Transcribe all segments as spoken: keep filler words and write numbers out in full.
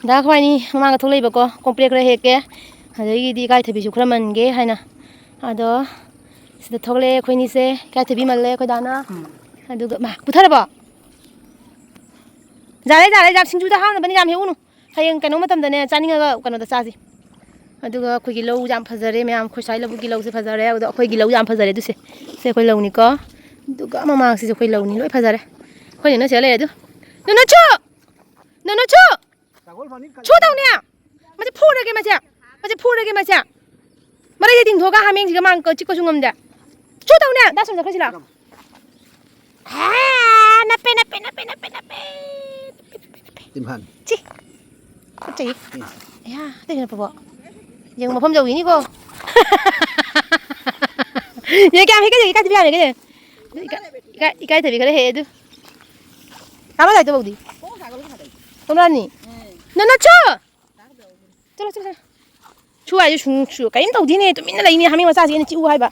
ꯗꯥ ꯑꯩꯈꯣꯏꯅꯤ ꯃꯃꯥꯡꯗ ꯊꯣꯛꯂꯛꯏꯕꯀꯣ, ꯀꯣꯝꯄ꯭ꯔꯦꯛ ꯈꯔ ꯍꯦꯛꯀꯦ, ꯑꯗꯒꯤꯗꯤ ꯏꯀꯥꯏꯊꯕꯤꯁꯨ ꯈꯔ ꯃꯟꯒꯦ ꯍꯥꯏꯅ꯫ ꯑꯗꯣ ꯁꯤꯗ ꯊꯣꯛꯂꯛꯑꯦ ꯑꯩꯈꯣꯏꯅꯤꯁꯦ, ꯏꯀꯥꯏꯊꯕꯤ ꯃꯜꯂꯦ ꯑꯩꯈꯣꯏ ꯗꯥꯅ꯫ ꯑꯗꯨꯒ ꯃꯥ ꯄꯨꯊꯔꯕꯣ? ꯌꯥꯔꯦ, ꯌꯥꯔꯦ, ꯌꯥꯝ ꯁꯤꯡꯖꯨꯗ ꯍꯥꯞꯅꯕꯅꯤ, ꯌꯥꯝ ꯍꯦꯛꯎꯅꯨ꯫ ꯍꯌꯦꯡ ꯀꯩꯅꯣ ꯃꯇꯝꯗꯅꯦ, ꯆꯥꯅꯤꯡꯉꯒ ꯀꯩꯅꯣꯗ ꯆꯥꯁꯤ꯫ ꯑꯗꯨꯒ ꯑꯩꯈꯣꯏꯒꯤ ꯂꯧ ꯌꯥꯝ ꯐꯖꯔꯦ ꯃꯌꯥꯝ, ꯑꯩꯈꯣꯏ ꯁ꯭ꯋꯥꯏ ꯂꯧꯕꯨꯛꯀꯤ ꯂꯧꯁꯦ ꯐꯖꯔꯦ꯫ ꯑꯗꯣ ꯑꯩꯈꯣꯏꯒꯤ ꯂꯧ ꯌꯥꯝ ꯐꯖꯔꯦ ꯑꯗꯨꯁꯦ꯫ ꯁꯦ ꯑꯩꯈꯣꯏ ꯂꯧꯅꯤꯀꯣ꯫ ꯑꯗꯨꯒ ꯃꯃꯥꯡꯁꯤꯁꯨ ꯑꯩꯈꯣꯏ ꯂꯧꯅꯤ, ꯂꯣꯏ ꯐꯖꯔꯦ꯫ ꯑꯩꯈꯣꯏ ꯅꯦꯅꯦ ꯁꯤꯗ ꯂꯩꯔꯦ ꯑꯗꯨ꯫ ꯅꯦꯅꯦꯆꯨ! ꯅꯦꯅꯦꯆꯨ! ꯁꯨ ꯇꯧꯅꯦ! ꯃꯁꯤ ꯐꯨꯔꯒꯦ ꯃꯁꯦ! ꯃꯁꯤ ꯐꯨꯔꯒꯦ ꯃꯁꯦ! ꯃꯔꯩꯗ ꯇꯤꯡꯊꯣꯛꯑꯒ ꯍꯥꯃꯦꯡꯁꯤꯒ ꯃꯥ ꯆꯤꯛꯄꯁꯨ ꯉꯝꯗꯦ꯫ ꯁꯨ ꯇꯧꯅꯦ! ꯗꯥ ꯁꯣꯝ ꯆꯠꯈ꯭ꯔꯁꯤ ꯂꯥꯎ꯫ ꯑꯥ, ꯅꯞꯄꯦ, ꯅꯞꯄꯦ, ꯅꯞꯄꯦ, ꯅꯞꯄꯦ, ꯅꯞꯄꯦ꯫ ꯇꯤꯝꯐꯥꯟ꯫ ꯆꯤ꯫ ꯇꯨꯀꯠꯆꯩ꯫ ꯑꯌꯥ, ꯑꯇꯩ ꯅꯞꯄꯕꯣ? ꯌꯦꯡꯉꯨ, ꯃꯐꯝ ꯌꯧꯈꯤꯅꯤꯀꯣ꯫ ꯌꯦꯡ ꯀꯌꯥꯝ ꯍꯦꯛꯀꯦ ꯌꯦꯡꯒꯦ, ꯏꯀꯥꯏꯊꯕꯤ ꯌꯥꯝ ꯍꯦꯛꯀꯦ ꯌꯦꯡꯒꯦ꯫ ꯏꯀꯥꯏ-, ꯏꯀꯥꯏ-, ꯏꯀꯥꯏꯊꯕꯤ ꯈꯔ ꯍꯦꯛꯑꯦ ꯑꯗꯨ꯫ ꯀꯥꯕ ꯂꯥꯛꯇ ꯐꯥꯎꯗꯤ꯫ ꯀꯣꯝꯂꯥꯅꯤ꯫ ꯅꯅꯥꯆꯨ! ꯆꯠꯂꯣ, ꯆꯠꯂꯣ, ꯆꯠꯂꯣ꯫ ꯁꯨ ꯍꯥꯏꯁꯨ ꯁꯨꯡ-, ꯁꯨ-, ꯀꯔꯤꯝ ꯇꯧꯗꯦꯅꯦ, ꯇꯨꯃꯤꯟꯅ ꯂꯩꯅꯦ, ꯍꯥꯃꯦꯡ ꯃꯆꯥꯁꯤ ꯑꯩꯅ ꯆꯤꯛꯎ ꯍꯥꯏꯕ꯫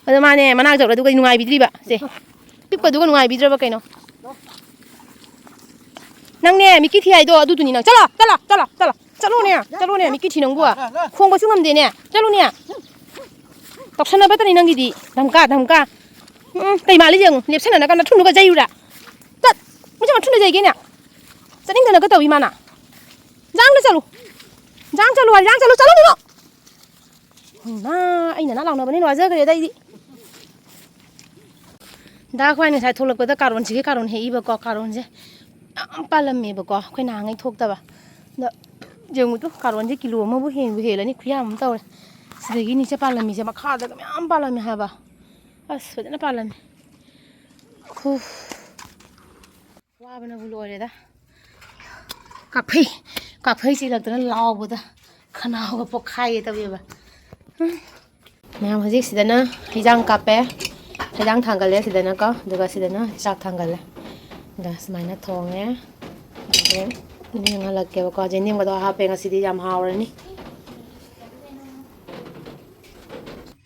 ꯑꯗꯣ ꯃꯥꯅꯦ, ꯃꯅꯥꯛ ꯌꯧꯔ ꯑꯗꯨꯒ ꯅꯨꯡꯉꯥꯏꯕꯤꯗ꯭ꯔꯤꯕ, ꯁꯦ꯫ ꯄꯤꯛꯄꯗꯨꯒ ꯅꯨꯡꯉꯥꯏꯕꯤꯗ꯭ꯔꯕ ꯀꯩꯅꯣ? ꯅꯪꯅꯦ, ꯃꯤꯀꯤ ꯊꯤ ꯍꯥꯏꯗꯣ ꯑꯗꯨꯗꯨꯅꯤ ꯅꯪ꯫ ꯆꯠꯂꯣ, ꯆꯠꯂꯣ, ꯆꯠꯂꯣ, ꯆꯠꯂꯣ꯫ ꯆꯠꯂꯣꯅꯦ, ꯆꯠꯂꯣꯅꯦ, ꯃꯤꯀꯤ ꯊꯤ ꯅꯪꯕꯨ꯫ ꯈꯣꯡꯕꯁꯨ ꯉꯝꯗꯦꯅꯦ, ꯆꯠꯂꯣꯅꯦ꯫ ꯇꯧꯁꯟꯅꯕꯇꯅꯤ ꯅꯪꯒꯤꯗꯤ, ꯙꯝꯀꯥ, ꯙꯝꯀꯥ꯫ ꯎꯝ, ꯀꯩ ꯃꯥꯜꯂꯤ ꯌꯦꯡꯉꯨ, ꯂꯦꯞꯁꯟꯅꯅꯒ ꯅꯊꯨꯟꯗꯨꯒ ꯌꯩꯌꯨꯔꯥ? ꯆꯠ! ꯃꯁꯤ ꯃꯊꯨꯟꯗ ꯌꯩꯒꯦꯅꯦ꯫ ꯆꯠꯅꯤꯡꯗꯅꯒ ꯇꯧꯏ ꯃꯥꯅ꯫ ꯖꯥꯡꯗ ꯆꯠꯂꯨ꯫ ꯖꯥꯡ ꯆꯠꯂꯨ ꯍꯥꯏ, ꯖꯥꯡ ꯆꯠꯂꯨ, ꯆꯠꯂꯨ, ꯆꯠꯂꯨ꯫ ꯏꯃꯥ, ꯑꯩꯅ ꯅ ꯂꯥꯎꯅꯕꯅꯦ ꯋꯥꯖꯈ꯭ꯔꯦꯗ ꯑꯩꯗꯤ꯫ ꯗꯥ ꯈ꯭ꯋꯥꯏ ꯉꯁꯥꯏ ꯊꯣꯛꯂꯛꯄꯗ ꯀꯥꯔꯣꯟꯁꯤꯒꯤ ꯀꯥꯔꯣꯟ ꯍꯦꯛꯏꯕꯀꯣ, ꯀꯥꯔꯣꯟꯁꯦ ꯌꯥꯝ ꯄꯥꯜꯂꯝꯃꯦꯕꯀꯣ, ꯑꯩꯈꯣꯏ ꯅꯍꯥꯟꯉꯩ ꯊꯣꯛꯇꯕ꯫ ꯑꯗꯣ ꯌꯦꯡꯉꯨꯗꯣ, ꯀꯥꯔꯣꯟꯁꯦ ꯀꯤꯂꯣ ꯑꯃꯕꯨ ꯍꯦꯟꯕꯨ ꯍꯦꯜꯂꯅꯤ, ꯈꯨꯌꯥꯝ ꯑꯃ ꯇꯧꯔꯦ꯫ ꯁꯤꯗꯒꯤꯅꯤꯁꯦ ꯄꯥꯜꯂꯝꯃꯤꯁꯦ, ꯃꯈꯥꯗꯒ ꯃꯌꯥꯝ ꯄꯥꯜꯂꯝꯃꯦ ꯍꯥꯏꯕ꯫ ꯑꯁ, ꯐꯖꯅ ꯄꯥꯜꯂꯝꯃꯦ꯫ ꯈꯨ-, ꯋꯥꯕꯅꯕꯨ ꯂꯣꯏꯔꯦꯗ꯫ ꯀꯥꯐꯩ, ꯀꯥꯐꯩ ꯆꯦꯜꯂꯛꯇꯅ ꯂꯥꯎꯕꯗ ꯈꯅꯥꯎꯒ ꯄꯣꯛꯈꯥꯏꯒꯦ ꯇꯧꯋꯦꯕ꯫ ꯎꯝ꯫ ꯃꯌꯥꯝ ꯍꯧꯖꯤꯛ ꯁꯤꯗꯅ ꯍꯩꯖꯥꯡ ꯀꯥꯞꯄꯦ, ꯍꯩꯖꯥꯡ ꯊꯥꯡꯒꯠꯂꯦ ꯁꯤꯗꯅꯀꯣ, ꯑꯗꯨꯒ ꯁꯤꯗꯅ ꯆꯥꯛ ꯊꯥꯡꯒꯠꯂꯦ꯫ ꯑꯗ ꯁꯨꯃꯥꯏꯅ ꯊꯣꯡꯉꯦ꯫ ꯑꯗꯩ ꯌꯦꯡꯍꯜꯂꯛꯀꯦꯕꯀꯣ, ꯖꯦꯅꯦꯝꯒꯗꯣ ꯍꯥꯞꯄꯦ ꯉꯁꯤꯗꯤ, ꯌꯥꯝ ꯍꯥꯎꯔꯅꯤ꯫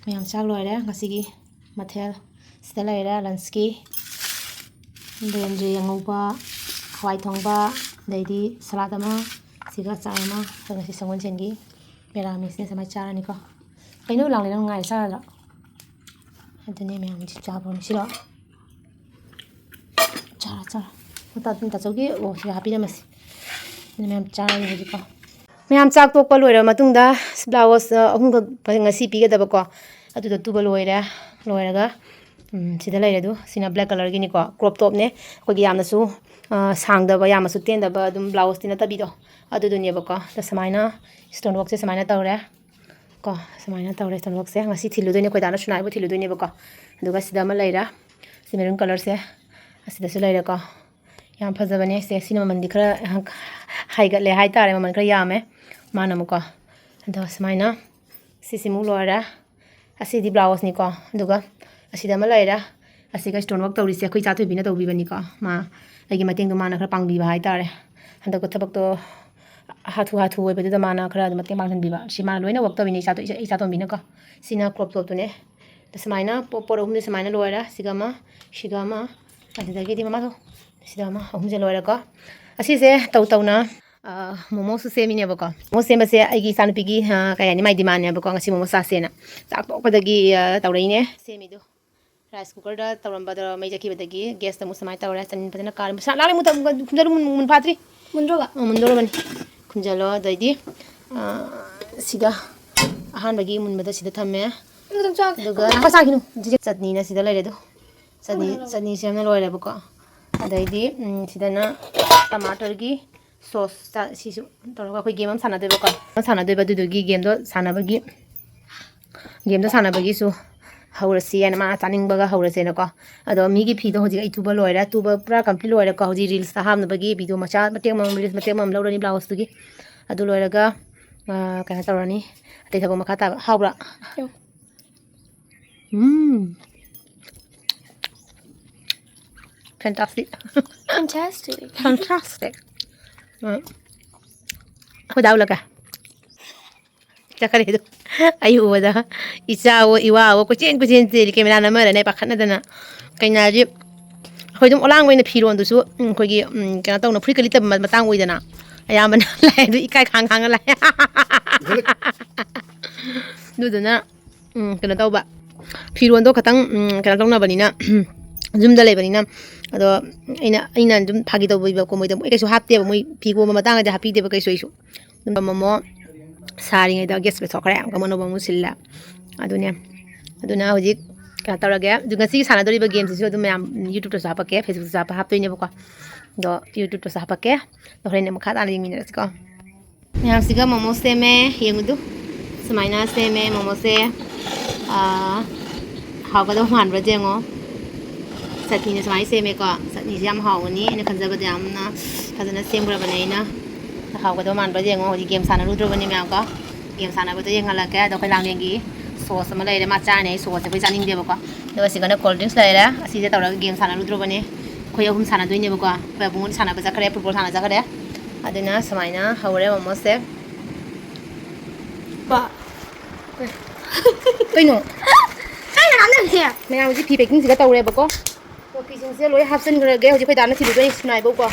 ꯃꯌꯥꯝ ꯆꯥꯛ ꯂꯣꯏꯔꯦ ꯉꯁꯤꯒꯤ ꯃꯊꯦꯜ꯫ ꯁꯤꯗ ꯂꯩꯔꯦ ꯂꯟꯁꯀꯤ ꯕꯦꯂꯦꯟꯗ꯭ꯔꯤ ꯑꯉꯧꯕ, ꯍꯋꯥꯏ ꯊꯣꯡꯕ, ꯑꯗꯩꯗꯤ ꯁꯂꯥꯗ ꯑꯃ, ꯁꯤꯒ ꯑꯆꯥꯔ ꯑꯃ, ꯑꯗꯨꯒ ꯁꯤ ꯁꯪꯒꯣꯜꯁꯦꯟꯒꯤ ꯃꯦꯔꯥꯃꯤꯁꯅꯦ꯫ ꯁꯨꯃꯥꯏꯅ ꯆꯥꯔꯅꯤꯀꯣ꯫ ꯀꯩꯅꯣ ꯂꯥꯡꯂꯦ, ꯅꯪ ꯉꯥꯏꯔ ꯆꯥꯔꯗ꯭ꯔꯣ? ꯑꯗꯨꯅꯦ ꯃꯌꯥꯝꯁꯤ ꯆꯥꯕ ꯁꯤꯔꯣ꯫ ꯆꯥꯔꯣ, ꯆꯥꯔꯣ꯫ ꯇꯥ-, ꯇꯥꯆꯧꯒꯤ, ꯑꯣ, ꯁꯤꯗ ꯍꯥꯞꯄꯤꯔꯝꯃꯁꯤ꯫ ꯑꯗꯨꯅ ꯃꯌꯥꯝ ꯆꯥꯔꯅꯤ ꯍꯧꯖꯤꯛꯀꯣ꯫ ꯃꯌꯥꯝ ꯆꯥꯛ ꯇꯣꯛꯄ ꯂꯣꯏꯔꯕ ꯃꯇꯨꯡꯗ ꯕ꯭ꯂꯥꯎꯁ, ꯑ, ꯑꯍꯨꯝꯈꯛ ꯉꯁꯤ ꯄꯤꯒꯗꯕꯀꯣ꯫ ꯑꯗꯨꯗꯣ ꯇꯨꯕ ꯂꯣꯏꯔꯦ꯫ ꯂꯣꯏꯔꯒ, ꯎꯝ, ꯁꯤꯗ ꯂꯩꯔꯦ꯫ ꯑꯗꯨ ꯁꯤꯅ ꯕ꯭ꯂꯦꯛ ꯀꯂꯔꯒꯤꯅꯤꯀꯣ꯫ ꯀ꯭ꯔꯣꯞ ꯇꯣꯞꯅꯦ꯫ ꯑꯩꯈꯣꯏꯒꯤ ꯌꯥꯝꯅꯁꯨ, ꯑ, ꯁꯥꯡꯗꯕ, ꯌꯥꯝꯅꯁꯨ ꯇꯦꯟꯗꯕ, ꯑꯗꯨꯝ ꯕ꯭ꯂꯥꯎꯁꯇꯤ ꯅꯠꯇꯕꯤꯗꯣ꯫ ꯑꯗꯨꯗꯨꯅꯦꯕꯀꯣ꯫ ꯑꯗ ꯁꯨꯃꯥꯏꯅ ꯁ꯭ꯇꯣꯟ ꯋꯥꯛꯁꯦ ꯁꯨꯃꯥꯏꯅ ꯇꯧꯔꯦ꯫ ꯀꯣ, ꯁꯨꯃꯥꯏꯅ ꯇꯧꯔꯦ ꯁ꯭ꯇꯣꯟ ꯋꯥꯛꯁꯦ꯫ ꯉꯁꯤ ꯊꯤꯜꯂꯨꯗꯣꯏꯅꯦ, ꯑꯩꯈꯣꯏ ꯗꯥꯅ ꯁꯨꯅꯥꯏꯕꯨ ꯊꯤꯜꯂꯨꯗꯣꯏꯅꯦꯕꯀꯣ꯫ ꯑꯗꯨꯒ ꯁꯤꯗ ꯑꯃ ꯂꯩꯔꯦ, ꯁꯤ ꯃꯦꯔꯨꯟ ꯀꯂꯔꯁꯦ꯫ ꯑꯁꯤꯗꯁꯨ ꯂꯩꯔꯦꯀꯣ꯫ ꯌꯥꯝ ꯐꯖꯕꯅꯦ ꯁꯦ꯫ ꯁꯤꯅ ꯃꯃꯜꯗꯤ ꯈꯔ ꯍꯥꯏꯒꯠꯂꯦ ꯍꯥꯏꯇꯥꯔꯦ, ꯃꯃꯜ ꯈꯔ ꯌꯥꯝꯃꯦ ꯃꯥꯅ ꯑꯃꯨꯛꯀꯣ꯫ ꯑꯗꯣ ꯁꯨꯃꯥꯏꯅ ꯁꯤꯁꯤꯃꯨꯛ ꯂꯣꯏꯔꯦ꯫ ꯑꯁꯤꯗꯤ ꯕ꯭ꯂꯥꯎꯁꯅꯤꯀꯣ꯫ ꯑꯗꯨꯒ ꯑꯁꯤꯗ ꯑꯃ ꯂꯩꯔꯦ꯫ ꯑꯁꯤꯒ ꯁ꯭ꯇꯣꯟ ꯋꯥꯛ ꯇꯧꯔꯤꯁꯦ ꯑꯩꯈꯣꯏ ꯏꯆꯥ ꯊꯣꯏꯕꯤꯅ ꯇꯧꯕꯤꯕꯅꯤꯀꯣ꯫ ꯃꯥ ꯑꯩꯒꯤ ꯃꯇꯦꯡꯗꯣ ꯃꯥꯅ ꯈꯔ ꯄꯥꯡꯕꯤꯕ ꯍꯥꯏꯇꯥꯔꯦ꯫ ꯍꯟꯗꯛꯇꯣ ꯊꯕꯛꯇꯣ ꯍꯥꯊꯨ ꯍꯥꯊꯨ ꯑꯣꯏꯕꯗꯨꯗ ꯃꯥꯅ ꯈꯔ ꯑꯗꯨꯝ ꯃꯇꯦꯡ ꯄꯥꯡꯁꯤꯟꯕꯤꯕ꯫ ꯁꯤ ꯃꯥꯅ ꯂꯣꯏꯅ ꯋꯥꯛ ꯇꯧꯕꯤꯅꯦ, ꯏꯆꯥ ꯇꯣ-, ꯏꯆꯥ, ꯏꯆꯥ ꯇꯣꯝꯕꯤꯅꯀꯣ꯫ ꯁꯤꯅ ꯀ꯭ꯔꯣꯞ ꯇꯣꯞꯇꯨꯅꯦ꯫ ꯑꯗ ꯁꯨꯃꯥꯏꯅ ꯄꯣ-, ꯄꯣꯠ ꯑꯍꯨꯝꯁꯦ ꯁꯨꯃꯥꯏꯅ ꯂꯣꯏꯔꯦ꯫ ꯁꯤꯒ ꯑꯃ, ꯁꯤꯒ ꯑꯃ, ꯑꯗꯨꯗꯒꯤꯗꯤ ꯃꯃꯥꯗꯣ ꯁꯤꯗ ꯑꯃ, ꯑꯍꯨꯝꯁꯦ ꯂꯣꯏꯔꯦꯀꯣ꯫ ꯑꯁꯤꯁꯦ ꯇꯧ ꯇꯧꯅ, ꯑ, ꯃꯣꯃꯣꯁꯨ ꯁꯦꯝꯃꯤꯅꯦꯕꯀꯣ꯫ ꯃꯣꯃꯣ ꯁꯦꯝꯕꯁꯦ ꯑꯩꯒꯤ ꯏꯆꯥꯅꯨꯄꯤꯒꯤ, ꯑ, ꯀꯩ ꯍꯥꯏꯅꯤ, ꯃꯥꯏ ꯗꯤꯃꯥꯟꯅꯦꯕꯀꯣ, ꯉꯁꯤ ꯃꯣꯃꯣ ꯆꯥꯁꯦꯅ꯫ ꯆꯥꯛ ꯇꯣꯛꯄꯗꯒꯤ, ꯑ, ꯇꯧꯔꯛꯏꯅꯦ ꯁꯦꯝꯃꯤꯗꯣ꯫ ꯔꯥꯏꯁ ꯀꯨꯀꯔꯗ ꯇꯧꯔꯝꯕꯗꯣ ꯃꯩ ꯆꯠꯈꯤꯕꯗꯒꯤ ꯒ꯭ꯌꯥꯁꯇ ꯑꯃꯨꯛ ꯁꯨꯃꯥꯏꯅ ꯇꯧꯔꯦ꯫ ꯆꯅꯤꯟ ꯐꯖꯅ ꯀꯥꯔꯦ꯫ ꯃꯁꯥ ꯂꯥꯛꯂꯦ, ꯃꯨꯟ-, ꯃꯨꯟ-, ꯈꯨꯝꯖꯤꯜꯂꯨ, ꯃꯨꯟ-, ꯃꯨꯟ ꯐꯥꯠꯇ꯭ꯔꯤ꯫ ꯃꯨꯟꯗ꯭ꯔꯣꯕ? ꯑ, ꯃꯨꯟꯗꯣꯔꯕꯅꯤ꯫ ꯈꯨꯝꯖꯤꯜꯂꯣ꯫ ꯑꯗꯩꯗꯤ, ꯑ, ꯁꯤꯗ ꯑꯍꯥꯟꯕꯒꯤ ꯃꯨꯟꯕꯗ ꯁꯤꯗ ꯊꯝꯃꯦ꯫ ꯑꯗꯨꯝ ꯆꯥꯒꯦ꯫ ꯑꯗꯨꯒ ꯉꯥꯏꯈꯣ, ꯆꯥꯈꯤꯅꯨ꯫ ꯆꯠꯅꯤꯅ ꯁꯤꯗ ꯂꯩꯔꯦ ꯑꯗꯣ꯫ ꯆꯠꯅꯤ, ꯆꯠꯅꯤ ꯁꯦꯝꯅ ꯂꯣꯏꯔꯦꯕꯀꯣ꯫ ꯑꯗꯩꯗꯤ, ꯎꯝ, ꯁꯤꯗꯅ ꯇꯃꯥꯇꯔꯒꯤ ꯁꯣꯁ ꯆꯥ-, ꯁꯤꯁꯨ ꯇꯧꯔꯒ ꯑꯩꯈꯣꯏ ꯒꯦꯝ ꯑꯃ ꯁꯥꯟꯅꯗꯣꯏꯕꯀꯣ꯫ ꯑꯃ ꯁꯥꯟꯅꯗꯣꯏꯕ, ꯑꯗꯨꯗꯨꯒꯤ ꯒꯦꯝꯗꯣ ꯁꯥꯟꯅꯕꯒꯤ, ꯒꯦꯝꯗꯣ ꯁꯥꯟꯅꯕꯒꯤꯁꯨ ꯍꯧꯔꯁꯤ ꯍꯥꯏꯅ, ꯃꯥ ꯆꯥꯅꯤꯡꯕꯒ ꯍꯧꯔꯁꯦꯅꯀꯣ꯫ ꯑꯗꯣ ꯃꯤꯒꯤ ꯐꯤꯗꯣ ꯍꯧꯖꯤꯛ ꯑꯩ ꯇꯨꯕ ꯂꯣꯏꯔꯦ, ꯇꯨꯕ ꯄꯨꯔꯥ ꯀꯝꯄ꯭ꯂꯤꯠ ꯂꯣꯏꯔꯦꯀꯣ꯫ ꯍꯧꯖꯤꯛ ꯔꯤꯜꯁꯇ ꯍꯥꯞꯅꯕꯒꯤ ꯚꯤꯗꯤꯑꯣ ꯃꯆꯥ ꯃꯇꯦꯛ ꯑꯃꯃꯝ, ꯔꯤꯜꯁ ꯃꯇꯦꯛ ꯑꯃꯃꯝ ꯂꯧꯔꯅꯤ ꯕ꯭ꯂꯥꯎꯁꯇꯨꯒꯤ꯫ ꯑꯗꯨ ꯂꯣꯏꯔꯒ, ꯑ, ꯀꯩꯅꯣ ꯇꯧꯔꯅꯤ, ꯑꯇꯩ ꯊꯕꯛ ꯃꯈꯥ ꯇꯥꯕ꯫ ꯍꯥꯎꯕ꯭ꯔꯥ? ꯎꯝ꯫ Fantastic꯫ Fantastic꯫ Fantastic꯫ ꯎꯝ꯫ ꯑꯩꯈꯣꯏ ꯗꯥ ꯎꯠꯂꯛꯀꯦ꯫ ꯆꯠꯈ꯭ꯔꯦ ꯑꯗꯨ꯫ ꯑꯩ ꯎꯕꯗ ꯏꯆꯥꯋꯣ ꯏꯋꯥꯋꯣ ꯀꯣꯏꯆꯦꯟ ꯀꯣꯏꯆꯦꯟ ꯆꯦꯜꯂꯤ, ꯀꯦꯃꯦꯔꯥ ꯅꯝꯃꯔꯅꯦ ꯄꯥꯈꯠꯅꯗꯅ꯫ ꯀꯩꯅꯣ ꯍꯥꯏꯗꯤ, ꯑꯩꯈꯣꯏ ꯑꯗꯨꯝ ꯑꯣꯂꯥꯡꯕ ꯑꯣꯏꯅ ꯐꯤꯔꯣꯟꯗꯨꯁꯨ, ꯎꯝ, ꯑꯩꯈꯣꯏꯒꯤ, ꯎꯝ, ꯀꯩꯅꯣ ꯇꯧꯅ ꯐꯨꯔꯤꯠꯀ ꯂꯤꯠꯇꯕ ꯃ-, ꯃꯇꯥꯡ ꯑꯣꯏꯗꯅ꯫ ꯑꯌꯥꯝꯕꯅ ꯂꯥꯛꯑꯦ, ꯑꯗꯨ ꯏꯀꯥꯏ ꯈꯥꯡ ꯈꯥꯡꯉ ꯂꯥꯛꯑꯦ꯫ ꯑꯗꯨꯗꯨꯅ, ꯎꯝ, ꯀꯩꯅꯣ ꯇꯧꯕ, ꯐꯤꯔꯣꯟꯗꯣ ꯈꯇꯪ, ꯎꯝ, ꯀꯩꯅꯣ ꯇꯧꯅꯕꯅꯤꯅ, ꯌꯨꯝꯗ ꯂꯩꯕꯅꯤꯅ꯫ ꯑꯗꯣ ꯑꯩꯅ, ꯑꯩꯅ ꯑꯗꯨꯝ ꯐꯥꯒꯤ ꯇꯧꯕꯤꯕ ꯀꯣ, ꯃꯣꯏꯗ ꯃꯣꯏ ꯀꯩꯁꯨ ꯍꯥꯞꯇꯦꯕ, ꯃꯣꯏ ꯐꯤꯒꯣꯝꯕ ꯃꯇꯥꯡꯗꯗꯤ ꯍꯥꯞꯄꯤꯗꯦꯕ ꯀꯩꯁꯨ ꯑꯩꯁꯨ꯫ ꯑꯗꯨꯝ ꯃꯣꯃꯣ ꯁꯥꯔꯤꯉꯩꯗ ꯒ꯭ꯌꯥꯁ ꯂꯩꯊꯣꯛꯈ꯭ꯔꯦ, ꯑꯃꯨꯛꯀ ꯑꯅꯧꯕ ꯑꯃꯨꯛ ꯁꯤꯜꯂꯦ꯫ ꯑꯗꯨꯅꯦ꯫ ꯑꯗꯨꯅ ꯍꯧꯖꯤꯛ ꯀꯩꯅꯣ ꯇꯧꯔꯒꯦ꯫ ꯑꯗꯨ ꯉꯁꯤꯒꯤ ꯁꯥꯟꯅꯗꯣꯔꯤꯕ ꯒꯦꯝꯁꯤꯁꯨ ꯑꯗꯨꯝ ꯃꯌꯥꯝ YouTube-ꯇꯁꯨ ꯍꯥꯞꯄꯛꯀꯦ, Facebook-ꯇꯁꯨ ꯍꯥꯞꯄ-, ꯍꯥꯞꯇꯣꯏꯅꯦꯕꯀꯣ꯫ ꯑꯗꯣ YouTube-ꯇꯁꯨ ꯍꯥꯞꯄꯛꯀꯦ꯫ ꯑꯗꯣ ꯍꯣꯔꯦꯟ ꯃꯈꯥ ꯇꯥꯅ ꯌꯦꯡꯃꯤꯟꯅꯔꯁꯤꯀꯣ꯫ ꯃꯌꯥꯝꯁꯤꯒ ꯃꯣꯃꯣ ꯁꯦꯝꯃꯦ, ꯌꯦꯡꯉꯨꯗꯨ꯫ ꯁꯨꯃꯥꯏꯅ ꯁꯦꯝꯃꯦ ꯃꯣꯃꯣꯁꯦ꯫ ꯑꯥ, ꯍꯥꯎꯒꯗꯧ ꯃꯥꯟꯕ꯭ꯔꯥ ꯌꯦꯡꯉꯣ꯫ ꯆꯠꯅꯤꯁꯦ ꯁꯨꯃꯥꯏꯅ ꯁꯦꯝꯃꯦꯀꯣ꯫ ꯆꯠꯅꯤꯁꯦ ꯌꯥꯝ ꯍꯥꯎꯕꯅꯤ꯫ ꯑꯩꯅ ꯈꯟꯖꯕꯗ ꯌꯥꯝꯅ ꯐꯖꯅ ꯁꯦꯝꯈ꯭ꯔꯕꯅꯦ ꯑꯩꯅ꯫ ꯍꯥꯎꯒꯗꯧ ꯃꯥꯟꯕ꯭ꯔꯥ ꯌꯦꯡꯉꯣ꯫ ꯍꯧꯖꯤꯛ ꯒꯦꯝ ꯁꯥꯟꯅꯔꯨꯗ꯭ꯔꯕꯅꯦ ꯃꯌꯥꯝꯀꯣ꯫ ꯒꯦꯝ ꯁꯥꯟꯅꯕꯗꯣ ꯌꯦꯡꯍꯜꯂꯛꯀꯦ꯫ ꯑꯗꯣ ꯑꯩꯈꯣꯏ ꯂꯥꯡꯂꯦꯟꯒꯤ ꯁꯣꯁ ꯑꯃ ꯂꯩꯔꯦ꯫ ꯃꯥ ꯆꯥꯔꯅꯤ꯫ ꯑꯩ ꯁꯣꯁꯁꯦ ꯑꯩꯈꯣꯏ ꯆꯥꯅꯤꯡꯗꯦꯕꯀꯣ꯫ ꯑꯗꯨꯒ ꯁꯤꯒꯅ ꯀꯣꯜ ꯗ꯭ꯔꯤꯡꯛꯁ ꯂꯩꯔꯦ꯫ ꯑꯁꯤꯁꯦ ꯇꯧꯔꯒ ꯒꯦꯝ ꯁꯥꯟꯅꯔꯨꯗ꯭ꯔꯕꯅꯦ꯫ ꯑꯩꯈꯣꯏ ꯑꯍꯨꯝ ꯁꯥꯟꯅꯗꯣꯏꯅꯦꯕꯀꯣ꯫ ꯑꯩꯈꯣꯏ ꯑꯕꯨꯡꯉꯣꯗꯤ ꯁꯥꯟꯅꯕ ꯆꯠꯈ꯭ꯔꯦ, ꯐꯨꯠꯕꯣꯜ ꯁꯥꯟꯅ ꯆꯠꯈ꯭ꯔꯦ꯫ ꯑꯗꯨꯅ ꯁꯨꯃꯥꯏꯅ ꯍꯧꯔꯦ ꯃꯣꯃꯣꯁꯦ꯫ ꯄꯥ꯫ ꯀꯩꯅꯣ? ꯀꯩꯅꯣ ꯅꯝꯗꯣꯏꯁꯦ? ꯃꯌꯥꯝ ꯍꯧꯖꯤꯛ ꯐꯤ ꯄꯦꯀꯤꯡꯁꯤꯒ ꯇꯧꯔꯦꯕꯀꯣ꯫ ꯑꯗꯣ ꯐꯤꯁꯤꯡꯁꯦ ꯂꯣꯏ ꯍꯥꯞꯆꯤꯟꯈ꯭ꯔꯒꯦ꯫ ꯍꯧꯖꯤꯛ ꯑꯩꯈꯣꯏ ꯗꯥꯅ ꯊꯤꯜꯂꯨꯗꯣꯏꯅꯦ ꯁꯨꯅꯥꯏꯐꯧꯀꯣ꯫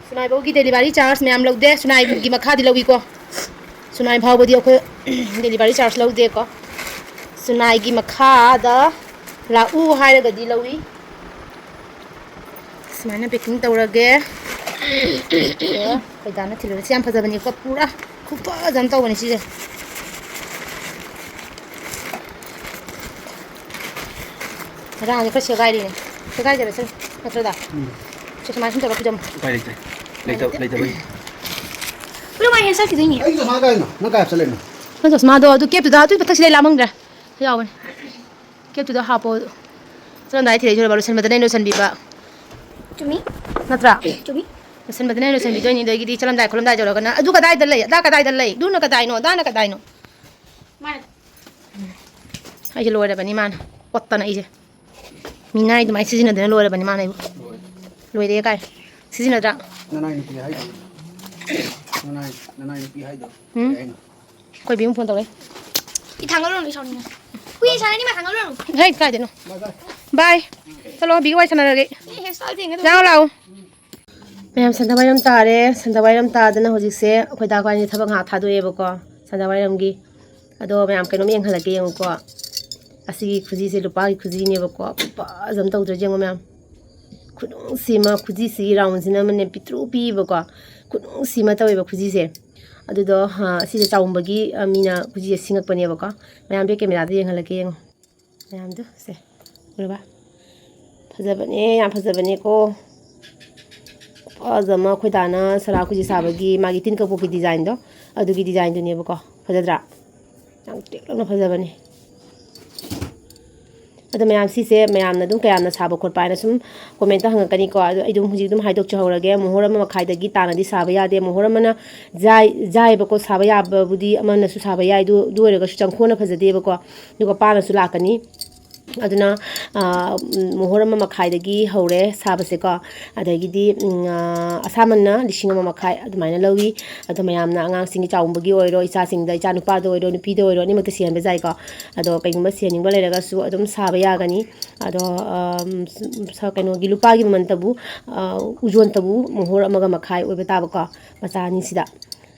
ꯁꯨꯅꯥꯏꯐꯧꯒꯤ ꯗꯦꯂꯤꯚꯔꯤ ꯆꯥꯔꯖ ꯃꯌꯥꯝ ꯂꯧꯗꯦ꯫ ꯁꯨꯅꯥꯏꯒꯤ ꯃꯈꯥꯗꯤ ꯂꯧꯏꯀꯣ꯫ ꯁꯨꯅꯥꯏ ꯐꯥꯎꯕꯗꯤ ꯑꯩꯈꯣꯏ ꯗꯦꯂꯤꯚꯔꯤ ꯆꯥꯔꯖ ꯂꯧꯗꯦꯀꯣ꯫ ꯁꯨꯅꯥꯏꯒꯤ ꯃꯈꯥꯗ ꯂꯥꯛꯎ ꯍꯥꯏꯔꯒꯗꯤ ꯂꯧꯏ꯫ ꯁꯨꯃꯥꯏꯅ ꯄꯦꯀꯤꯡ ꯇꯧꯔꯒꯦ꯫ ꯑꯗꯣ ꯑꯩꯈꯣꯏ ꯗꯥꯅ ꯊꯤꯜꯂꯨꯔꯦ꯫ ꯁꯤ ꯌꯥꯝ ꯐꯖꯕꯅꯤꯀꯣ, ꯄꯨꯔꯥ ꯈꯨꯐꯖ ꯑꯃ ꯇꯧꯕꯅꯤ ꯁꯤꯁꯦ꯫ ꯉꯔꯥꯡꯁꯦ ꯈꯔ ꯁꯦꯒꯥꯏꯔꯤꯅꯦ꯫ ꯁꯦꯒꯥꯏꯖꯔꯁꯅꯨ, ꯅꯠꯇ꯭ꯔꯗ? ꯎꯝ꯫ ꯁꯤ ꯁꯨꯃꯥꯏꯅ ꯁꯨꯝ ꯇꯧꯔ ꯄꯤꯖꯧ꯫ ꯎꯄꯥꯏ ꯂꯩꯇ꯭ꯔꯦ꯫ ꯂꯩꯇ-, ꯂꯩꯇꯕꯩ꯫ ꯄꯨꯔꯥ ꯃꯥꯏ ꯍꯦꯟ ꯆꯠꯈꯤꯗꯣꯏꯅꯦ꯫ ꯑꯩ ꯆꯁꯃꯥ ꯀꯥꯏꯅꯣ? ꯅꯪ ꯀꯥꯏ ꯆꯠꯂꯤꯅꯣ? ꯅꯪ ꯆꯁꯃꯥꯗꯣ ꯑꯗꯨ ꯀꯦꯞꯇꯨꯗ ꯑꯗꯨꯏ ꯃꯊꯛꯁꯤꯗ ꯑꯩ ꯂꯥꯃꯝꯗ꯭ꯔꯦ꯫ ꯌꯥꯎꯕꯅꯦ꯫ ꯀꯦꯞꯇꯨꯗ ꯍꯥꯞꯄꯣ꯫ ꯆꯠꯂꯝꯗꯥꯏ ꯊꯤꯜꯂꯛꯏꯁꯨ ꯂꯣꯏꯁꯟꯕꯗꯅꯦ ꯂꯣꯏꯁꯟꯕꯤꯕ꯫ ꯆꯨꯝꯃꯤ꯫ ꯅꯠꯇ꯭ꯔꯥ? ꯆꯨꯝꯃꯤ꯫ ꯂꯣꯏꯁꯟꯕꯗꯅꯦ ꯂꯣꯏꯁꯟꯕꯤꯗꯣꯏꯅꯤ꯫ ꯑꯗꯒꯤꯗꯤ ꯆꯠꯂꯝꯗꯥꯏ ꯈꯣꯠꯂꯝꯗꯥꯏ ꯇꯧꯔꯒꯅ, "ꯑꯗꯨ ꯀꯗꯥꯏꯗ ꯂꯩ? ꯑꯗꯥ ꯀꯗꯥꯏꯗ ꯂꯩ? ꯑꯗꯨꯅ ꯀꯗꯥꯏꯅꯣ? ꯑꯗꯥꯅ ꯀꯗꯥꯏꯅꯣ?" ꯃꯥꯅ꯫ ꯑꯩꯁꯦ ꯂꯣꯏꯔꯕꯅꯤ ꯃꯥꯅ꯫ ꯑꯣꯠꯇꯅ ꯑꯩꯁꯦ꯫ ꯃꯤꯅꯥꯏ ꯑꯗꯨꯃꯥꯏꯅ ꯁꯤꯖꯤꯟꯅꯗꯅ ꯂꯣꯏꯔꯕꯅꯤ ꯃꯥꯅ ꯑꯩꯕꯨ꯫ ꯂꯣꯏꯔꯦ꯫ ꯂꯣꯏꯔꯦ ꯀꯥꯏ꯫ ꯁꯤꯖꯤꯟꯅꯗ꯭ꯔꯥ? ꯅꯅꯥꯏ ꯅꯨꯄꯤ ꯍꯥꯏꯗꯣ꯫ ꯅꯅꯥꯏ, ꯅꯅꯥꯏ ꯅꯨꯄꯤ ꯍꯥꯏꯗꯣ꯫ ꯎꯝ? ꯀꯩ ꯍꯥꯏꯅꯣ? ꯑꯩꯈꯣꯏ ꯕꯤꯝ ꯐꯣꯟ ꯇꯧꯔꯛꯏ꯫ ꯏ ꯊꯥꯡꯒꯠꯂꯨꯔꯅꯨ, ꯏ ꯁꯥꯎꯅꯤꯡꯉꯦ꯫ ꯀꯨꯏꯅ ꯁꯥꯟꯅꯅꯤ ꯃꯥ ꯊꯥꯡꯒꯠꯂꯨꯔꯅꯨ꯫ ꯍꯦ, ꯀꯥꯏꯗꯅꯣ? ꯕꯥꯏ ꯕꯥꯏ꯫ ꯕꯥꯏ꯫ ꯆꯠꯂꯣ, ꯕꯤꯒ ꯋꯥꯔꯤ ꯁꯥꯟꯅꯔꯒꯦ꯫ ꯑꯦ, ꯍꯦꯌꯔ ꯁ꯭ꯇꯥꯏꯜ ꯊꯦꯡꯒꯗꯧꯔꯦ꯫ ꯂꯥꯛꯑꯣ, ꯂꯥꯛꯑꯣ꯫ ꯃꯌꯥꯝ, ꯁꯟꯗ ꯋꯥꯏꯔꯝ ꯇꯥꯔꯦ꯫ ꯁꯟꯗ ꯋꯥꯏꯔꯝ ꯇꯥꯗꯅ ꯍꯧꯖꯤꯛꯁꯦ ꯑꯩꯈꯣꯏ ꯗꯥ ꯈ꯭ꯋꯥꯏꯅꯤ ꯊꯕꯛ ꯉꯥꯏꯍꯥꯛ ꯊꯥꯗꯣꯛꯑꯦꯕꯀꯣ, ꯁꯟꯗ ꯋꯥꯏꯔꯝꯒꯤ꯫ ꯑꯗꯣ ꯃꯌꯥꯝ, ꯀꯩꯅꯣꯝ ꯌꯦꯡꯍꯜꯂꯛꯀꯦ, ꯌꯦꯡꯉꯨꯀꯣ꯫ ꯑꯁꯤꯒꯤ ꯈꯨꯖꯤꯁꯦ ꯂꯨꯄꯥꯒꯤ ꯈꯨꯖꯤꯅꯦꯕꯀꯣ, ꯈꯨꯐꯖ ꯑꯃ ꯇꯧꯗ꯭ꯔꯥ ꯌꯦꯡꯉꯣ ꯃꯌꯥꯝ꯫ ꯈꯨꯅꯨꯡꯁꯤ ꯑꯃ, ꯈꯨꯖꯤꯁꯤꯒꯤ ꯔꯥꯎꯟꯁꯤꯅ ꯑꯃꯅꯦ ꯄꯤꯛꯇ꯭ꯔꯨ ꯄꯤꯕꯀꯣ, ꯈꯨꯅꯨꯡꯁꯤ ꯑꯃ ꯇꯧꯋꯦꯕ ꯈꯨꯖꯤꯁꯦ꯫ ꯑꯗꯨꯗꯣ, ꯍꯥ, ꯁꯤꯁꯦ ꯆꯥꯎꯝꯕꯒꯤ, ꯑ, ꯃꯤꯅ ꯈꯨꯖꯤꯁꯦ ꯁꯤꯡꯉꯛꯄꯅꯦꯕꯀꯣ꯫ ꯃꯌꯥꯝꯗꯤ ꯀꯦꯃꯦꯔꯥꯗ ꯌꯦꯡꯍꯜꯂꯛꯀꯦ, ꯌꯦꯡꯉꯣ꯫ ꯃꯌꯥꯝꯗꯣ ꯁꯦ, ꯎꯔꯕ? ꯐꯖꯕꯅꯦ, ꯌꯥꯝ ꯐꯖꯕꯅꯦꯀꯣ꯫ ꯐꯖ ꯑꯃ ꯑꯩꯈꯣꯏ ꯗꯥꯅ ꯁꯅꯥ ꯈꯨꯖꯤ ꯁꯥꯕꯒꯤ ꯃꯥꯒꯤ ꯇꯤꯟ ꯀꯧꯕꯣꯛꯀꯤ ꯗꯤꯖꯥꯏꯟꯗꯣ, ꯑꯗꯨꯒꯤ ꯗꯤꯖꯥꯏꯟꯗꯨꯅꯦꯕꯀꯣ꯫ ꯐꯖꯗ꯭ꯔꯥ? ꯌꯥꯝ ꯇꯦꯛꯂꯞꯅ ꯐꯖꯕꯅꯦ꯫ ꯑꯗꯣ ꯃꯌꯥꯝ, ꯁꯤꯁꯦ ꯃꯌꯥꯝꯅ ꯑꯗꯨꯝ ꯀꯌꯥꯝꯅ ꯁꯥꯕ ꯈꯣꯠꯄ ꯍꯥꯏꯅ ꯁꯨꯝ ꯀꯣꯃꯦꯟꯇ ꯍꯪꯉꯛꯀꯅꯤꯀꯣ꯫ ꯑꯗꯣ ꯑꯩ ꯑꯗꯨꯝ ꯍꯧꯖꯤꯛ ꯑꯗꯨꯝ ꯍꯥꯏꯗꯣꯛꯆꯍꯧꯔꯒꯦ, ꯃꯣꯍꯣꯔ ꯑꯃ ꯃꯈꯥꯏꯗꯒꯤ ꯇꯥꯅꯗꯤ ꯁꯥꯕ ꯌꯥꯗꯦ꯫ ꯃꯣꯍꯣꯔ ꯑꯃꯅ ꯌꯥꯏ-, ꯌꯥꯏꯕꯀꯣ, ꯁꯥꯕ ꯌꯥꯕꯕꯨꯗꯤ ꯑꯃꯅꯁꯨ ꯁꯥꯕ ꯌꯥꯏ, ꯑꯗꯨ, ꯑꯗꯨ ꯑꯣꯏꯔꯒꯁꯨ ꯆꯪꯈꯣꯟꯅ ꯐꯖꯗꯦꯕꯀꯣ, ꯑꯗꯨꯒ ꯄꯥꯅꯁꯨ ꯂꯥꯛꯀꯅꯤ꯫ ꯑꯗꯨꯅ, ꯑ, ꯎꯝ, ꯃꯣꯍꯣꯔ ꯑꯃ ꯃꯈꯥꯏꯗꯒꯤ ꯍꯧꯔꯦ ꯁꯥꯕꯁꯦꯀꯣ꯫ ꯑꯗꯒꯤꯗꯤ, ꯎꯝ, ꯑ, ꯑꯁꯥꯃꯟꯅ ꯂꯤꯁꯤꯡ ꯑꯃ ꯃꯈꯥꯏ ꯑꯗꯨꯃꯥꯏꯅ ꯂꯧꯏ꯫ ꯑꯗꯣ ꯃꯌꯥꯝꯅ ꯑꯉꯥꯡꯁꯤꯡꯒꯤ ꯆꯥꯎꯝꯕꯒꯤ ꯑꯣꯏꯔꯣ, ꯏꯆꯥꯁꯤꯡꯗ, ꯏꯆꯥ ꯅꯨꯄꯥꯗ ꯑꯣꯏꯔꯣ, ꯅꯨꯄꯤꯗ ꯑꯣꯏꯔꯣ, ꯑꯅꯤꯃꯛꯇ ꯁꯤꯍꯟꯕ ꯌꯥꯏꯀꯣ꯫ ꯑꯗꯣ ꯀꯩꯒꯨꯝꯕ ꯁꯤꯍꯟꯅꯤꯡꯕ ꯂꯩꯔꯒꯁꯨ ꯑꯗꯨꯝ ꯁꯥꯕ ꯌꯥꯒꯅꯤ꯫ ꯑꯗꯣ, ꯑꯝ, ꯁ-, ꯀꯩꯅꯣꯒꯤ ꯂꯨꯄꯥꯒꯤ ꯃꯃꯜꯇꯕꯨ, ꯑ, ꯎꯖꯣꯟꯇꯕꯨ ꯃꯣꯍꯣꯔ ꯑꯃꯒ ꯃꯈꯥꯏ ꯑꯣꯏꯕ ꯇꯥꯕꯀꯣ, ꯃꯆꯥ ꯑꯅꯤꯁꯤꯗ꯫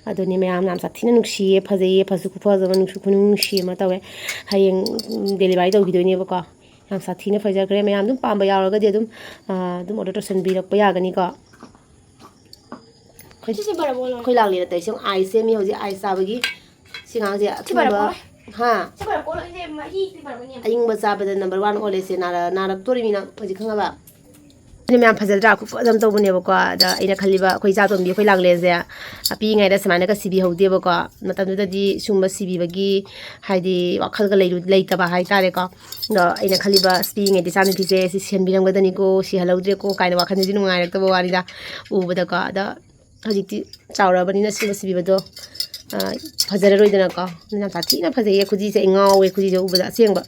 ꯑꯗꯨꯅꯤ ꯃꯌꯥꯝ, ꯌꯥꯝ ꯁꯥꯊꯤꯅ ꯅꯨꯡꯁꯤꯌꯦ, ꯐꯖꯩꯌꯦ, ꯐꯁꯨ ꯈꯨꯐꯖꯕ, ꯅꯨꯡꯁꯨ ꯈꯨꯅꯨꯡ ꯅꯨꯡꯁꯤ ꯑꯃ ꯇꯧꯋꯦ꯫ ꯍꯌꯦꯡ, ꯎꯝ, ꯗꯦꯂꯤꯚꯔꯤ ꯇꯧꯈꯤꯗꯣꯏꯅꯦꯕꯀꯣ꯫ ꯌꯥꯝ ꯁꯥꯊꯤꯅ ꯐꯖꯈ꯭ꯔꯦ꯫ ꯃꯌꯥꯝ ꯑꯗꯨꯝ ꯄꯥꯝꯕ ꯌꯥꯎꯔꯒꯗꯤ ꯑꯗꯨꯝ, ꯑ, ꯑꯗꯨꯝ ꯑꯣꯔꯗꯔ ꯇꯧꯁꯟꯕꯤꯔꯛꯄ ꯌꯥꯒꯅꯤꯀꯣ꯫ ꯑꯩꯈꯣꯏ, ꯁꯤꯁꯦ ꯕꯔꯥꯕꯣꯂꯣ꯫ ꯑꯩꯈꯣꯏ ꯂꯥꯡꯂꯦꯟ ꯑꯇꯩꯁꯦ ꯑꯃꯨꯛ ꯑꯥꯏꯁ ꯁꯦꯝꯃꯤ ꯍꯧꯖꯤꯛ, ꯑꯥꯏꯁ ꯆꯥꯕꯒꯤ꯫ ꯁꯤ ꯑꯉꯥꯡꯁꯦ ꯁꯤ ꯑꯊꯨꯝꯕ, ꯕꯔꯥꯕꯣꯂꯣ꯫ ꯍꯥ? ꯁꯤ ꯕꯔꯥꯕꯣꯂꯣ, ꯁꯤꯁꯦ ꯃꯍꯤ, ꯁꯤ ꯕꯔꯥꯕꯣꯂꯣꯅꯦ꯫ ꯑꯏꯪꯕ ꯆꯥꯕꯗ ꯅꯝꯕꯔ ꯋꯥꯟ ꯑꯣꯜꯂꯦ꯫ ꯁꯦ ꯅꯥꯔ-, ꯅꯥꯔꯛꯇꯣꯔꯤꯃꯤ ꯅꯪ ꯍꯧꯖꯤꯛ, ꯈꯪꯉꯕ? ꯑꯗꯨꯅ ꯃꯌꯥꯝ, ꯐꯖꯗ꯭ꯔꯥ? ꯈꯨꯐꯖ ꯑꯃ ꯇꯧꯕꯅꯦꯕꯀꯣ꯫ ꯑꯗ ꯑꯩꯅ ꯈꯜꯂꯤꯕ ꯑꯩꯈꯣꯏ ꯏꯆꯥꯇꯣꯝꯕꯤ, ꯑꯩꯈꯣꯏ ꯂꯥꯡꯂꯦꯟꯁꯦ ꯄꯤꯛꯏꯉꯩꯗ ꯁꯨꯃꯥꯏꯅꯒ ꯁꯤꯕꯤꯍꯧꯗꯦꯕꯀꯣ꯫ ꯃꯇꯝꯗꯨꯗꯗꯤ ꯁꯤꯒꯨꯝꯕ ꯁꯤꯕꯤꯕꯒꯤ ꯍꯥꯏꯗꯤ ꯋꯥꯈꯜꯒ ꯂꯩꯔꯨ-, ꯂꯩꯇꯕ ꯍꯥꯏꯇꯥꯔꯦꯀꯣ꯫ ꯑꯗꯣ ꯑꯩꯅ ꯈꯜꯂꯤꯕ, ꯑꯁ, ꯄꯤꯛꯏꯉꯩꯗ ꯏꯆꯥꯅꯨꯄꯤꯁꯦ ꯁꯤ ꯁꯤꯍꯟꯕꯤꯔꯝꯒꯗꯅꯤꯀꯣ, ꯁꯤꯍꯜꯍꯧꯗ꯭ꯔꯦꯀꯣ ꯀꯥꯏꯅ ꯋꯥꯈꯜꯁꯤꯁꯨ ꯅꯨꯡꯉꯥꯏꯔꯛꯇꯕ ꯋꯥꯅꯤꯗ꯫ ꯎꯕꯗꯀꯣ꯫ ꯑꯗ ꯍꯧꯖꯤꯛꯇꯤ ꯆꯥꯎꯔꯛꯑꯕꯅꯤꯅ ꯁꯤꯒꯨꯝꯕ ꯁꯤꯕꯤꯕꯗꯣ, ꯑ, ꯐꯖꯔꯔꯣꯏꯗꯅꯀꯣ꯫ ꯑꯗꯨꯅ ꯌꯥꯝ ꯁꯥꯊꯤꯅ ꯐꯖꯩꯌꯦ꯫ ꯈꯨꯖꯤꯁꯦ ꯑꯩ ꯉꯥꯎꯋꯦ, ꯈꯨꯖꯤꯁꯦ ꯎꯕꯗ ꯑꯁꯦꯡꯕ꯫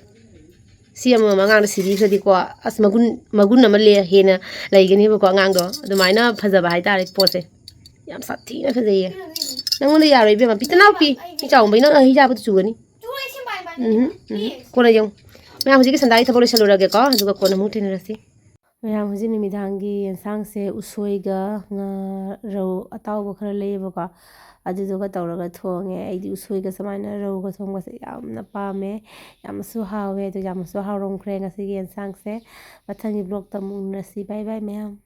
ꯁꯤ ꯑꯃꯃꯝ ꯑꯉꯥꯡꯗ ꯁꯤꯕꯤꯈ꯭ꯔꯗꯤꯀꯣ, ꯑꯁ, ꯃꯒꯨꯟ, ꯃꯒꯨꯟ ꯑꯃ ꯂꯩ-, ꯍꯦꯟꯅ ꯂꯩꯒꯅꯦꯕꯀꯣ ꯑꯉꯥꯡꯗꯣ꯫ ꯑꯗꯨꯃꯥꯏꯅ ꯐꯖꯕ ꯍꯥꯏꯇꯥꯔꯦ ꯄꯣꯠꯁꯦ꯫ ꯌꯥꯝ ꯁꯥꯊꯤꯅ ꯐꯖꯩꯌꯦ꯫ ꯅꯪꯉꯣꯟꯗ ꯌꯥꯔꯣꯏ ꯏꯕꯦꯝꯃ, ꯄꯤꯇꯅꯥꯎ ꯄꯤ꯫ ꯃꯤ ꯆꯥꯎꯕꯩ ꯅꯪ ꯑꯍꯩ ꯆꯥꯕꯗ ꯆꯨꯒꯅꯤ꯫ ꯎꯝ, ꯎꯝ꯫ ꯀꯣꯟꯅ ꯌꯦꯡꯉꯨ꯫ ꯃꯌꯥꯝ, ꯍꯧꯖꯤꯛꯀꯤ ꯁꯟꯗꯥꯒꯤ ꯊꯕꯛ ꯂꯣꯏꯁꯜꯂꯨꯔꯒꯦꯀꯣ, ꯑꯗꯨꯒ ꯀꯣꯟꯅ ꯑꯃꯨꯛ ꯊꯦꯡꯅꯔꯁꯤ꯫ ꯃꯌꯥꯝ, ꯍꯧꯖꯤꯛ ꯅꯨꯃꯤꯗꯥꯡꯒꯤ ꯌꯦꯟꯁꯥꯡꯁꯦ ꯎꯁꯣꯏꯒ ꯉꯥ, ꯔꯧ ꯑꯇꯥꯎꯕ ꯈꯔ ꯂꯩꯌꯦꯕꯀꯣ, ꯑꯗꯨꯗꯨꯒ ꯇꯧꯔꯒ ꯊꯣꯡꯉꯦ꯫ ꯑꯩꯗꯤ ꯎꯁꯣꯏꯒ ꯁꯨꯃꯥꯏꯅ ꯔꯧꯒ ꯊꯣꯡꯕꯁꯦ ꯌꯥꯝꯅ ꯄꯥꯝꯃꯦ꯫ ꯌꯥꯝꯅꯁꯨ ꯍꯥꯎꯋꯦ꯫ ꯑꯗꯨ ꯌꯥꯝꯅꯁꯨ ꯍꯥꯎꯔꯝꯈ꯭ꯔꯦ ꯉꯁꯤꯒꯤ ꯌꯦꯟꯁꯥꯡꯁꯦ꯫ ꯃꯊꯪꯒꯤ vlogꯇ ꯑꯃꯨꯛ ꯎꯅꯁꯤ꯫ Bye bye ꯃꯌꯥꯝ꯫